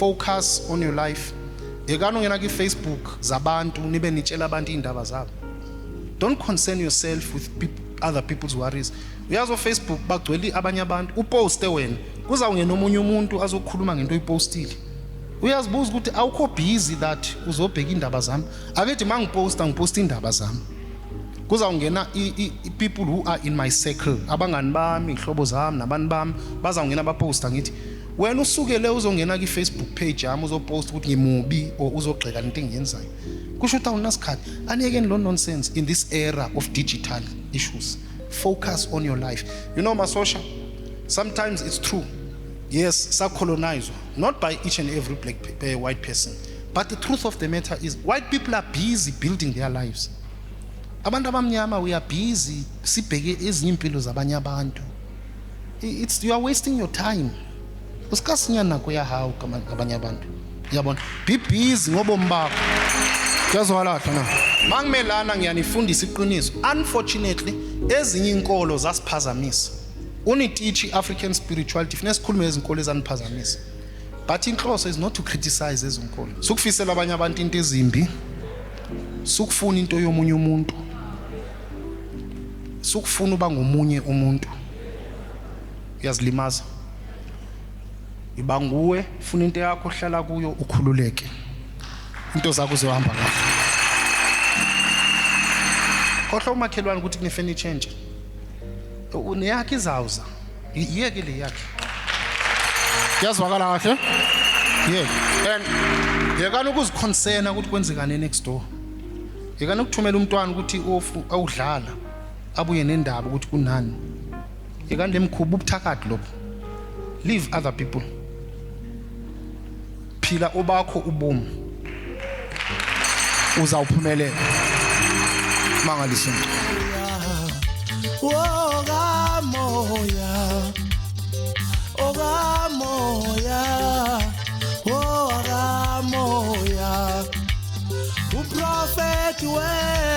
Focus on your life. Yekani ungena ki-Facebook zabantu nibe nitshela abantu iy'ndaba zabo. Don't concern yourself with other people's worries. Uyazi o-Facebook bagcwele abanye abantu, uposte wena kuzawungena omunye umuntu azokhuluma ngento oyipostile. Uyazibuza ukuthi awukho busy that uzobheka indaba zami. Akithi mangiposta ngiposta indaba zami, kuzawungena people who are in my circle, abangani bami, ihlobo zami nabantu bami bazawungena baposta. Ngithi wena usukele uzongena ki-Facebook page yami uzoposta ukuthi ngimubi or uzogxeka lento engiyenzayo, kusho ukuthi awunasikhathi. Aniyekeni lo nonsense. In this era of digital issues, focus on your life. You know, masosha, sometimes it's true, yes, sacolonizwa, not by each and every black white person, but the truth of the matter is white people are busy building their lives. Abantu abamnyama, we are busy sibheke ezinye impilo zabanye abantu. It's you are wasting your time. O ska senya nako ya hao kabanye abantu, uyabona? Be busy ngobomi bakho. Kuyazwakala kahle na? Mangimelana ngiyanifundisa iqiniso. Unfortunately, ezinye inkolo zasiphazamisa. Uniteach i-African spirituality, funeka sikhulume ngezinkolo ezaniphazamisa, but inhloso is not to criticize ezinkolo. Sukufisela abanye abantu into ezimbi, sukufuna into yomunye umuntu, sukufuna uba ngomunye umuntu, uyazilimaza. Iba nguwe, funa into yakho, hlala kuyo, ukhululeke, into zakho uzohamba kahle. Khohlwa umakhelwane ukuthi kune-furniture entsha, neyakhe izawuza. Yeke le yakhe. Kuyazwakala kahle? Yeke. And yekani ukuziconcerna ukuthi kwenzekani next door. Yekani ukuthumela umntwana ukuthi awudlala, abuye nendaba ukuthi kunani. Yekani lemkhuba, ubuthakathi lobo. Leave other people, phila obakho ubomi, uzawuphumelela. Mangaliso. Okamoya, okamoya, okamoya, uprofeti we.